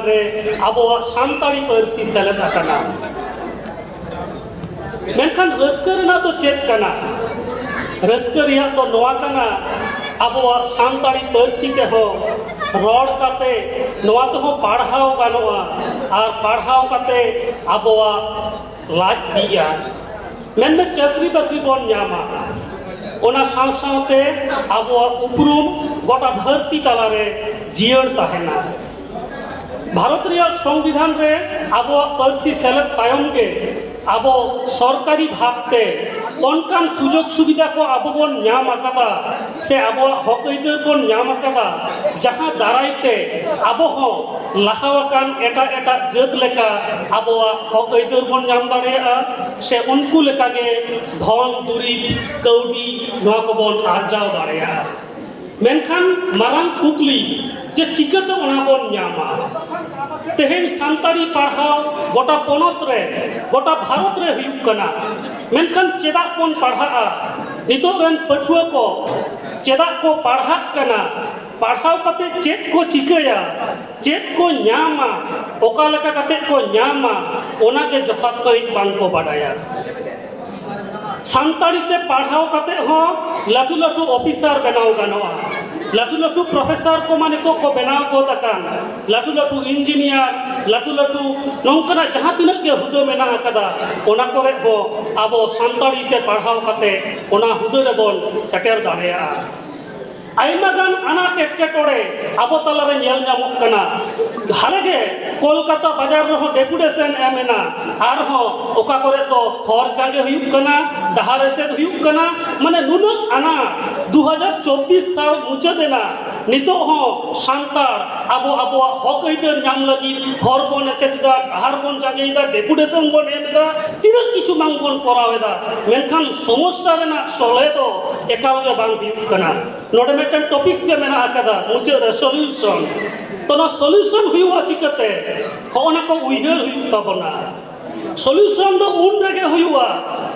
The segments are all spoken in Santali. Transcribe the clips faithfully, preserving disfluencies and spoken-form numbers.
ᱨᱮ ᱟᱵᱚᱣᱟᱜ ᱥᱟᱱᱛᱟᱲᱤ ᱯᱟᱹᱨᱥᱤ ᱥᱮᱞᱮᱫ ᱟᱠᱟᱱᱟ᱾ ᱢᱮᱱᱠᱷᱟᱱ ᱨᱟᱹᱥᱠᱟᱹ ᱨᱮᱱᱟᱜ ᱫᱚ ᱪᱮᱫ ᱠᱟᱱᱟ? ᱨᱟᱹᱥᱠᱟᱹ ᱨᱮᱭᱟᱜ ᱫᱚ ᱱᱚᱣᱟ ᱠᱟᱱᱟ, ᱟᱵᱚᱣᱟᱜ ᱥᱟᱱᱛᱟᱲᱤ ᱯᱟᱹᱨᱥᱤ ᱛᱮᱦᱚᱸ ᱨᱚᱲ ᱠᱟᱛᱮ ᱱᱚᱣᱟ ᱛᱮᱦᱚᱸ ᱯᱟᱲᱦᱟᱣ ᱜᱟᱱᱚᱜᱼᱟ, ᱟᱨ ᱯᱟᱲᱦᱟᱣ ᱠᱟᱛᱮ ᱟᱵᱚᱣᱟᱜ ᱞᱟᱡ ᱵᱤᱜᱼᱟ᱾ ᱢᱮᱱᱢᱮ ᱪᱟᱹᱠᱨᱤ ᱵᱟᱹᱠᱨᱤ ᱵᱚᱱ ᱧᱟᱢᱟ, ᱚᱱᱟ ᱥᱟᱶ ᱥᱟᱶᱛᱮ ᱟᱵᱚᱣᱟᱜ ᱩᱯᱨᱩᱢ ᱜᱚᱴᱟ ᱫᱷᱟᱹᱨᱛᱤ ᱛᱟᱞᱟᱨᱮ ᱡᱤᱭᱟᱹᱲ ᱛᱟᱦᱮᱱᱟ᱾ ᱵᱷᱟᱨᱚᱛ ᱨᱮᱭᱟᱜ ᱥᱚᱝᱵᱤᱫᱷᱟᱱ ᱨᱮ ᱟᱵᱚᱣᱟᱜ ᱯᱟᱹᱨᱥᱤ ᱥᱮᱞᱮᱫ ᱛᱟᱭᱚᱢ ᱜᱮ ᱟᱵᱚ ᱥᱚᱨᱠᱟᱨᱤ ᱵᱷᱟᱵᱽ ᱛᱮ ᱚᱱᱠᱟᱱ ᱥᱩᱡᱳᱜᱽ ᱥᱩᱵᱤᱫᱷᱟ ᱠᱚ ᱟᱵᱚ ᱵᱚᱱ ᱧᱟᱢ ᱟᱠᱟᱫᱟ, ᱥᱮ ᱟᱵᱚᱣᱟᱜ ᱦᱚᱠ ᱟᱹᱭᱫᱟᱹᱨ ᱵᱚᱱ ᱧᱟᱢ ᱟᱠᱟᱫᱟ, ᱡᱟᱦᱟᱸ ᱫᱟᱨᱟᱭ ᱛᱮ ᱟᱵᱚ ᱦᱚᱸ ᱞᱟᱦᱟ ᱟᱠᱟᱱ ᱮᱴᱟᱜ ᱮᱴᱟᱜ ᱡᱟᱹᱛ ᱞᱮᱠᱟ ᱟᱵᱚᱣᱟᱜ ᱦᱚᱠ ᱟᱹᱭᱫᱟᱹᱨ ᱵᱚᱱ ᱧᱟᱢ ᱫᱟᱲᱮᱭᱟᱜᱼᱟ, ᱥᱮ ᱩᱱᱠᱩ ᱞᱮᱠᱟᱜᱮ ᱫᱷᱚᱱ ᱫᱩᱨᱤᱵᱽ, ᱠᱟᱹᱣᱰᱤ, ᱱᱚᱣᱟ ᱠᱚᱵᱚᱱ ᱟᱨᱡᱟᱣ ᱫᱟᱲᱮᱭᱟᱜᱼᱟ᱾ ᱢᱮᱱᱠᱷᱟᱱ ᱢᱟᱨᱟᱝ ᱠᱩᱠᱞᱤ ᱡᱮ ᱪᱤᱠᱟᱹᱛᱮ ᱚᱱᱟ ᱵᱚᱱ ᱧᱟᱢᱟ? ᱛᱮᱦᱮᱧ ᱥᱟᱱᱛᱟᱲᱤ ᱯᱟᱲᱦᱟᱣ ᱜᱚᱴᱟ ᱯᱚᱱᱚᱛ ᱨᱮ, ᱜᱚᱴᱟ ᱵᱷᱟᱨᱚᱛ ᱨᱮ ᱦᱩᱭᱩᱜ ᱠᱟᱱᱟ, ᱢᱮᱱᱠᱷᱟᱱ ᱪᱮᱫᱟᱜ ᱵᱚᱱ ᱯᱟᱲᱦᱟᱜᱼᱟ? ᱱᱤᱛᱚᱜ ᱨᱮᱱ ᱯᱟᱹᱴᱷᱩᱣᱟᱹ ᱠᱚ ᱪᱮᱫᱟᱜ ᱠᱚ ᱯᱟᱲᱦᱟᱜ ᱠᱟᱱᱟ? ᱯᱟᱲᱦᱟᱣ ᱠᱟᱛᱮ ᱪᱮᱫ ᱠᱚ ᱪᱤᱠᱟᱹᱭᱟ? ᱪᱮᱫ ᱠᱚ ᱧᱟᱢᱟ? ᱚᱠᱟ ᱞᱮᱠᱟ ᱠᱟᱛᱮ ᱠᱚ ᱧᱟᱢᱟ? ᱚᱱᱟᱜᱮ ᱡᱚᱛᱷᱟᱛ ᱥᱟᱺᱦᱤᱡ ᱵᱟᱝ ᱠᱚ ᱵᱟᱰᱟᱭᱟ᱾ ᱥᱟᱱᱛᱟᱲᱤ ᱛᱮ ᱯᱟᱲᱦᱟᱣ ᱠᱟᱛᱮ ᱦᱚᱸ ᱞᱟᱹᱴᱩ ᱞᱟᱹᱴᱩ ᱚᱯᱷᱤᱥᱟᱨ ᱵᱮᱱᱟᱣ ᱜᱟᱱᱚᱜᱼᱟ᱾ ᱞᱟᱹᱴᱩ ᱞᱟᱹᱴᱩ ᱯᱨᱚᱯᱷᱮᱥᱟᱨ ᱠᱚᱢᱟ ᱱᱤᱛᱚᱜ ᱠᱚ ᱵᱮᱱᱟᱣ ᱜᱚᱫ ᱟᱠᱟᱱ, ᱞᱟᱹᱴᱩ ᱞᱟᱹᱴᱩ ᱤᱧᱡᱤᱱᱤᱭᱟᱨ, ᱞᱟᱹᱴᱩ ᱞᱟᱹᱴᱩ ᱱᱚᱝᱠᱟᱱᱟᱜ ᱡᱟᱦᱟᱸ ᱛᱤᱱᱟᱹᱜ ᱜᱮ ᱦᱩᱫᱟᱹ ᱢᱮᱱᱟᱜ ᱟᱠᱟᱫᱟ, ᱚᱱᱟ ᱠᱚᱨᱮ ᱦᱚᱸ ᱟᱵᱚ ᱥᱟᱱᱛᱟᱲᱤ ᱛᱮ ᱯᱟᱲᱦᱟᱣ ᱠᱟᱛᱮ ᱚᱱᱟ ᱦᱩᱫᱟᱹ ᱨᱮᱵᱚᱱ ᱥᱮᱴᱮᱨ ᱫᱟᱲᱮᱭᱟᱜᱼᱟ᱾ ᱟᱭᱢᱟ ᱜᱟᱱ ᱟᱱᱟᱴ ᱮᱴᱠᱮᱴᱚᱬᱮ ᱟᱵᱚ ᱛᱟᱞᱟᱨᱮ ᱧᱮᱞ ᱧᱟᱢᱚᱜ ᱠᱟᱱᱟ᱾ ᱦᱟᱞᱮ ᱜᱮ ᱠᱳᱞᱠᱟᱛᱟ ᱵᱟᱡᱟᱨ ᱨᱮᱦᱚᱸ ᱰᱮᱯᱩᱴᱮᱥᱚᱱ ᱮᱢ ᱮᱱᱟ, ᱟᱨᱦᱚᱸ ᱚᱠᱟ ᱠᱚᱨᱮ ᱫᱚ ᱦᱚᱨ ᱡᱟᱸᱜᱮ ᱦᱩᱭᱩᱜ ᱠᱟᱱᱟ, ᱰᱟᱦᱟᱨ ᱮᱥᱮᱫ ᱦᱩᱭᱩᱜ ᱠᱟᱱᱟ᱾ ᱢᱟᱱᱮ ᱱᱩᱱᱟᱹᱜ ᱟᱱᱟᱴ, ᱫᱩ ᱦᱟᱡᱟᱨ ᱪᱚᱵᱵᱤᱥ ᱥᱟᱞ ᱢᱩᱪᱟᱹᱫ ᱮᱱᱟ, ᱱᱤᱛᱚᱜ ᱦᱚᱸ ᱥᱟᱱᱛᱟᱲ ᱟᱵᱚ ᱟᱵᱚᱣᱟᱜ ᱦᱚᱠ ᱟᱹᱭᱫᱟᱹᱨ ᱧᱟᱢ ᱞᱟᱹᱜᱤᱫ ᱦᱚᱨ ᱵᱚᱱ ᱮᱥᱮᱫ ᱮᱫᱟ, ᱰᱟᱦᱟᱨ ᱵᱚᱱ ᱡᱟᱸᱜᱮᱭᱮᱫᱟ, ᱰᱮᱯᱩᱴᱮᱥᱚᱱ ᱵᱚᱱ ᱮᱢ ᱮᱫᱟ, ᱛᱤᱱᱟᱹᱜ ᱠᱤᱪᱷᱩ ᱵᱟᱝ ᱵᱚᱱ ᱠᱚᱨᱟᱣ ᱮᱫᱟ, ᱢᱮᱱᱠᱷᱟᱱ ᱥᱚᱢᱚᱥᱥᱟ ᱨᱮᱱᱟᱜ ᱥᱚᱞᱦᱮ ᱫᱚ ᱮᱠᱟᱞ ᱜᱮ ᱵᱟᱝ ᱦᱩᱭᱩᱜ ᱠᱟᱱᱟ᱾ ᱱᱚᱰᱮ ᱢᱤᱫᱴᱮᱱ ᱴᱚᱯᱤᱠ ᱜᱮ ᱢᱮᱱᱟᱜ ᱟᱠᱟᱫᱟ ᱢᱩᱪᱟᱹᱫ ᱨᱮ, ᱥᱚᱞᱤᱭᱩᱥᱚᱱ᱾ ᱛᱚ ᱱᱚᱣᱟ ᱥᱚᱞᱤᱭᱩᱥᱚᱱ ᱦᱩᱭᱩᱜᱼᱟ ᱪᱤᱠᱟᱹᱛᱮ? ᱦᱚᱸᱜᱼᱚ ᱱᱟ ᱠᱚ ᱩᱭᱦᱟᱹᱨ ᱦᱩᱭᱩᱜ ᱛᱟᱵᱚᱱᱟ᱾ ᱥᱚᱞᱩᱭᱩᱥᱚᱱ ᱫᱚ ᱩᱱ ᱨᱮᱜᱮ ᱦᱩᱭᱩᱜᱼᱟ᱾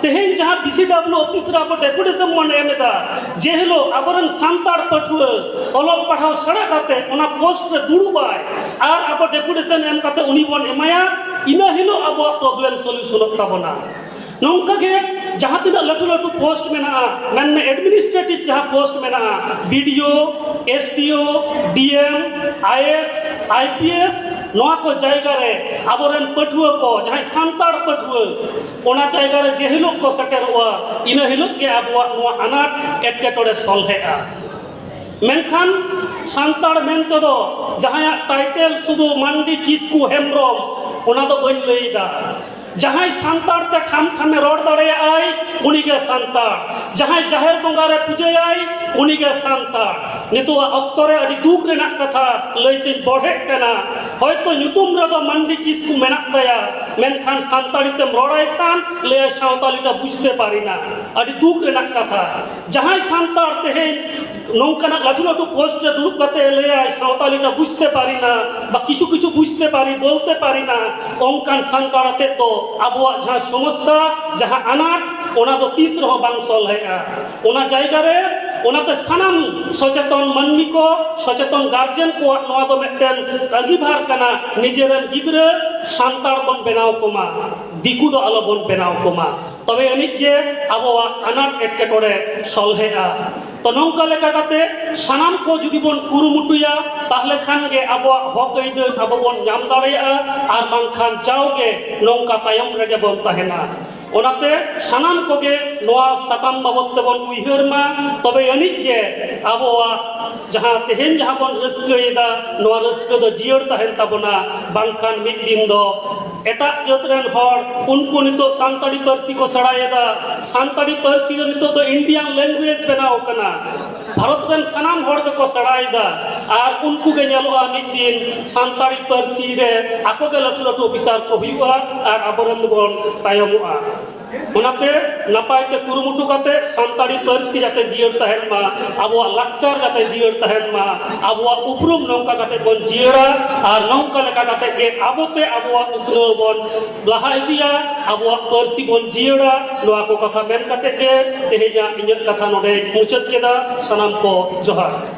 ᱛᱮᱦᱮᱧ ᱡᱟᱦᱟᱸ ᱵᱤ ᱥᱤ ᱰᱟᱵᱞᱤᱭᱩ ᱚᱯᱷᱤᱥ ᱨᱮ ᱟᱵᱚ ᱰᱮᱯᱩᱴᱮᱥᱚᱱ ᱵᱚᱱ ᱮᱢ ᱮᱫᱟ, ᱡᱮ ᱦᱤᱞᱳᱜ ᱟᱵᱚᱨᱮᱱ ᱥᱟᱱᱛᱟᱲ ᱯᱟᱹᱴᱷᱩᱣᱟᱹ ᱚᱞᱚᱜ ᱯᱟᱲᱦᱟᱣ ᱥᱮᱬᱟ ᱠᱟᱛᱮ ᱚᱱᱟ ᱯᱳᱥᱴ ᱨᱮ ᱫᱩᱲᱩᱵ ᱟᱭ ᱟᱨ ᱟᱵᱚ ᱰᱮᱯᱩᱴᱮᱥᱚᱱ ᱮᱢ ᱠᱟᱛᱮ ᱩᱱᱤ ᱵᱚᱱ ᱮᱢᱟᱭᱟ, ᱤᱱᱟᱹ ᱦᱤᱞᱳᱜ ᱟᱵᱚᱣᱟᱜ ᱯᱨᱚᱵᱞᱮᱢ ᱥᱚᱞᱩᱭᱩᱥᱚᱱᱚᱜ ᱛᱟᱵᱚᱱᱟ᱾ ᱱᱚᱝᱠᱟ ᱜᱮ ᱡᱟᱦᱟᱸ ᱛᱤᱱᱟᱹᱜ ᱞᱟᱹᱴᱩ ᱞᱟᱹᱴᱩ ᱯᱳᱥᱴ ᱢᱮᱱᱟᱜᱼᱟ, ᱢᱮᱱᱢᱮ ᱮᱰᱢᱤᱱᱤᱥᱴᱨᱮᱴᱤᱵᱷ ᱡᱟᱦᱟᱸ ᱯᱳᱥᱴ ᱢᱮᱱᱟᱜᱼᱟ, B D O, S D O, D M, I A S, I P S, ᱱᱚᱣᱟ ᱠᱚ ᱡᱟᱭᱜᱟ ᱨᱮ ᱟᱵᱚᱨᱮᱱ ᱯᱟᱹᱴᱷᱩᱣᱟᱹ ᱠᱚ, ᱡᱟᱦᱟᱸᱭ ᱥᱟᱱᱛᱟᱲ ᱯᱟᱹᱴᱷᱩᱣᱟᱹ, ᱚᱱᱟ ᱡᱟᱭᱜᱟ ᱨᱮ ᱡᱮ ᱦᱤᱞᱳᱜ ᱠᱚ ᱥᱮᱴᱮᱨᱚᱜᱼᱟ, ᱤᱱᱟᱹ ᱦᱤᱞᱳᱜ ᱜᱮ ᱟᱵᱚᱣᱟᱜ ᱱᱚᱣᱟ ᱟᱱᱟᱴ ᱮᱴᱠᱮᱴᱚᱬᱮ ᱥᱚᱞᱦᱮᱜᱼᱟ᱾ ᱢᱮᱱᱠᱷᱟᱱ ᱥᱟᱱᱛᱟᱲ ᱢᱮᱱᱛᱮ ᱫᱚ ᱡᱟᱦᱟᱸᱭᱟᱜ ᱴᱟᱭᱴᱮᱞ ᱥᱩᱫᱷᱩ ᱢᱟᱱᱰᱤ, ᱠᱤᱥᱠᱩ, ᱦᱮᱢᱵᱨᱚᱢ, ᱚᱱᱟ ᱫᱚ ᱵᱟᱹᱧ ᱞᱟᱹᱭᱫᱟ᱾ ᱡᱟᱦᱟᱸᱭ ᱥᱟᱱᱛᱟᱲ ᱛᱮ ᱴᱷᱟᱢ ᱴᱷᱟᱢᱮ ᱨᱚᱲ ᱫᱟᱲᱮᱭᱟᱜᱼᱟᱭ, ᱩᱱᱤᱜᱮ ᱥᱟᱱᱛᱟᱲ᱾ ᱡᱟᱦᱟᱸᱭ ᱡᱟᱦᱮᱨ ᱵᱚᱸᱜᱟ ᱨᱮ ᱯᱩᱡᱟᱹᱭᱟᱭ, ᱩᱱᱤᱜᱮ ᱥᱟᱱᱛᱟᱲ᱾ ᱱᱤᱛᱚᱜᱟᱜ ᱚᱠᱛᱚ ᱨᱮ ᱟᱹᱰᱤ ᱫᱩᱠ ᱨᱮᱱᱟᱜ ᱠᱟᱛᱷᱟ ᱞᱟᱹᱭ ᱛᱤᱧ ᱵᱚᱲᱦᱮᱜ ᱠᱟᱱᱟ, ᱦᱚᱭᱛᱚ ᱧᱩᱛᱩᱢ ᱨᱮᱫᱚ ᱢᱟᱱᱰᱤ ᱠᱤᱥᱠᱩ ᱢᱮᱱᱟᱜ ᱛᱟᱭᱟ, ᱢᱮᱱᱠᱷᱟᱱ ᱥᱟᱱᱛᱟᱲᱤ ᱛᱮᱢ ᱨᱚᱲᱟᱭ ᱠᱷᱟᱱ ᱞᱟᱹᱭᱟᱭ ᱥᱟᱶᱛᱟᱞᱤ ᱴᱟ ᱵᱩᱡᱷᱛᱮ ᱯᱟᱨᱤ ᱱᱟ᱾ ᱟᱹᱰᱤ ᱫᱩᱠ ᱨᱮᱱᱟᱜ ᱠᱟᱛᱷᱟ᱾ ᱡᱟᱦᱟᱸᱭ ᱥᱟᱱᱛᱟᱲ ᱛᱮᱦᱮᱧ ᱱᱚᱝᱠᱟᱱᱟᱜ ᱞᱟᱹᱴᱩ ᱞᱟᱹᱴᱩ ᱯᱳᱥᱴ ᱨᱮ ᱫᱩᱲᱩᱵ ᱠᱟᱛᱮ ᱞᱟᱹᱭᱟᱭ ᱥᱟᱶᱛᱟᱞᱤ ᱴᱟ ᱵᱩᱡᱷᱛᱮ ᱯᱟᱨᱤ ᱱᱟ ᱵᱟ ᱠᱤᱪᱷᱩ ᱠᱤᱪᱷᱩ ᱵᱩᱡᱷᱛᱮ ᱯᱟᱨᱤ, ᱵᱚᱞᱛᱮ ᱯᱟᱨᱤ ᱱᱟ, ᱚᱱᱠᱟᱱ ᱥᱟᱱᱛᱟᱲ ᱟᱛᱮᱫ ᱫᱚ ᱟᱵᱚᱣᱟᱜ ᱡᱟᱦᱟᱸ ᱥᱚᱢᱚᱥᱥᱟ, ᱡᱟᱦᱟᱸ ᱟᱱᱟᱴ, ᱚᱱᱟ ᱫᱚ ᱛᱤᱥ ᱨᱮᱦᱚᱸ ᱵᱟᱝ ᱥᱚᱞᱦᱮᱜᱼᱟ᱾ ᱚᱱᱟ ᱡᱟᱭᱜᱟ ᱨᱮ ᱚᱱᱟᱛᱮ ᱥᱟᱱᱟᱢ ᱥᱚᱪᱮᱛᱚᱱ ᱢᱟᱹᱱᱢᱤ ᱠᱚ, ᱥᱚᱪᱮᱛᱚᱱ ᱜᱟᱨᱡᱮᱱ ᱠᱚᱣᱟᱜ ᱱᱚᱣᱟ ᱫᱚ ᱢᱤᱫᱴᱮᱱ ᱟᱹᱜᱤᱵᱷᱟᱨ ᱠᱟᱱᱟ, ᱱᱤᱡᱮᱨᱮᱱ ᱜᱤᱫᱽᱨᱟᱹ ᱥᱟᱱᱛᱟᱲ ᱵᱚᱱ ᱵᱮᱱᱟᱣ ᱠᱚᱢᱟ, ᱫᱤᱠᱩ ᱫᱚ ᱟᱞᱚ ᱵᱚᱱ ᱵᱮᱱᱟᱣ ᱠᱚᱢᱟ, ᱛᱚᱵᱮ ᱟᱹᱱᱤᱡ ᱜᱮ ᱟᱵᱚᱣᱟᱜ ᱟᱱᱟᱴ ᱮᱴᱠᱮᱴᱚᱬᱮ ᱥᱚᱞᱦᱮᱜᱼᱟ᱾ ᱛᱚ ᱱᱚᱝᱠᱟ ᱞᱮᱠᱟ ᱠᱟᱛᱮ ᱥᱟᱱᱟᱢ ᱠᱚ ᱡᱩᱫᱤ ᱵᱚᱱ ᱠᱩᱨᱩᱢᱩᱴᱩᱭᱟ, ᱛᱟᱦᱞᱮ ᱠᱷᱟᱱ ᱜᱮ ᱟᱵᱚᱣᱟᱜ ᱦᱚᱠ ᱟᱹᱭᱫᱟᱹᱨ ᱟᱵᱚ ᱵᱚᱱ ᱧᱟᱢ ᱫᱟᱲᱮᱭᱟᱜᱼᱟ, ᱟᱨ ᱵᱟᱝᱠᱷᱟᱱ ᱡᱟᱣᱜᱮ ᱱᱚᱝᱠᱟ ᱛᱟᱭᱚᱢ ᱨᱮᱜᱮ ᱵᱚᱱ ᱛᱟᱦᱮᱱᱟ᱾ ᱚᱱᱟᱛᱮ ᱥᱟᱱᱟᱢ ᱠᱚᱜᱮ ᱱᱚᱣᱟ ᱥᱟᱛᱟᱢ ᱵᱟᱵᱚᱛ ᱛᱮᱵᱚᱱ ᱩᱭᱦᱟᱹᱨ ᱢᱟ, ᱛᱚᱵᱮ ᱟᱹᱱᱤᱡ ᱜᱮ ᱟᱵᱚᱣᱟᱜ ᱡᱟᱦᱟᱸ ᱛᱮᱦᱮᱧ ᱡᱟᱦᱟᱸ ᱵᱚᱱ ᱨᱟᱹᱥᱠᱟᱹᱭᱮᱫᱟ, ᱱᱚᱣᱟ ᱨᱟᱹᱥᱠᱟᱹ ᱫᱚ ᱡᱤᱭᱟᱹᱲ ᱛᱟᱦᱮᱱ ᱛᱟᱵᱚᱱᱟ, ᱵᱟᱝᱠᱷᱟᱱ ᱢᱤᱫ ᱫᱤᱱ ᱫᱚ ᱮᱴᱟᱜ ᱡᱟᱹᱛ ᱨᱮᱱ ᱦᱚᱲ, ᱩᱱᱠᱩ ᱱᱤᱛᱚᱜ ᱥᱟᱱᱛᱟᱲᱤ ᱯᱟᱹᱨᱥᱤ ᱠᱚ ᱥᱮᱬᱟᱭᱮᱫᱟ᱾ ᱥᱟᱱᱛᱟᱲᱤ ᱯᱟᱹᱨᱥᱤ ᱫᱚ ᱱᱤᱛᱚᱜ ᱫᱚ ᱤᱱᱰᱤᱭᱟᱱ ᱞᱮᱝᱜᱩᱭᱮᱡᱽ ᱵᱮᱱᱟᱣ ᱠᱟᱱᱟ᱾ ᱵᱷᱟᱨᱚᱛ ᱨᱮᱱ ᱥᱟᱱᱟᱢ ᱦᱚᱲ ᱜᱮᱠᱚ ᱥᱮᱬᱟᱭᱮᱫᱟ᱾ ᱟᱨ ᱩᱱᱠᱩ ᱜᱮ ᱧᱮᱞᱚᱜᱼᱟ ᱢᱤᱫ ᱫᱤᱱ ᱥᱟᱱᱛᱟᱲᱤ ᱯᱟᱹᱨᱥᱤ ᱨᱮ ᱟᱠᱚ ᱜᱮ ᱞᱟᱹᱴᱩ ᱞᱟᱹᱴᱩ ᱚᱯᱷᱤᱥᱟᱨ ᱠᱚ ᱦᱩᱭᱩᱜᱼᱟ ᱟᱨ ᱟᱵᱚᱨᱮᱱ ᱫᱚᱵᱚᱱ ᱛᱟᱭᱚᱢᱚᱜᱼᱟ᱾ ᱚᱱᱟᱛᱮ ᱱᱟᱯᱟᱭ ᱛᱮ ᱠᱩᱨᱩᱢᱩᱴᱩ ᱠᱟᱛᱮ ᱥᱟᱱᱛᱟᱲᱤ ᱯᱟᱹᱨᱥᱤ ᱡᱟᱛᱮ ᱡᱤᱭᱟᱹᱲ ᱛᱟᱦᱮᱱ ᱢᱟ, ᱟᱵᱚᱣᱟᱜ ᱞᱟᱠᱪᱟᱨ ᱡᱟᱛᱮ ᱡᱤᱭᱟᱹᱲ ᱛᱟᱦᱮᱱ ᱢᱟ, ᱟᱵᱚᱣᱟᱜ ᱩᱯᱨᱩᱢ ᱱᱚᱝᱠᱟ ᱠᱟᱛᱮ ᱵᱚᱱ ᱡᱤᱭᱟᱹᱲᱟ ᱟᱨ ᱱᱚᱝᱠᱟ ᱞᱮᱠᱟ ᱠᱟᱛᱮ ᱜᱮ ᱟᱵᱚᱛᱮ ᱟᱵᱚᱣᱟᱜ ᱩᱛᱱᱟᱹᱣ ᱵᱚᱱ ᱞᱟᱦᱟ ᱤᱫᱤᱭᱟ, ᱟᱵᱚᱣᱟᱜ ᱯᱟᱹᱨᱥᱤ ᱵᱚᱱ ᱡᱤᱭᱟᱹᱲᱟ᱾ ᱱᱚᱣᱟ ᱠᱚ ᱠᱟᱛᱷᱟ ᱢᱮᱱ ᱠᱟᱛᱮ ᱜᱮ ᱛᱮᱦᱮᱧᱟᱜ ᱤᱧᱟᱹᱜ ᱠᱟᱛᱷᱟ ᱱᱚᱰᱮᱧ ᱢᱩᱪᱟᱹᱫ ᱠᱮᱫᱟ᱾ ᱥᱟᱱᱟᱢ ᱠᱚ ᱡᱚᱦᱟᱨ᱾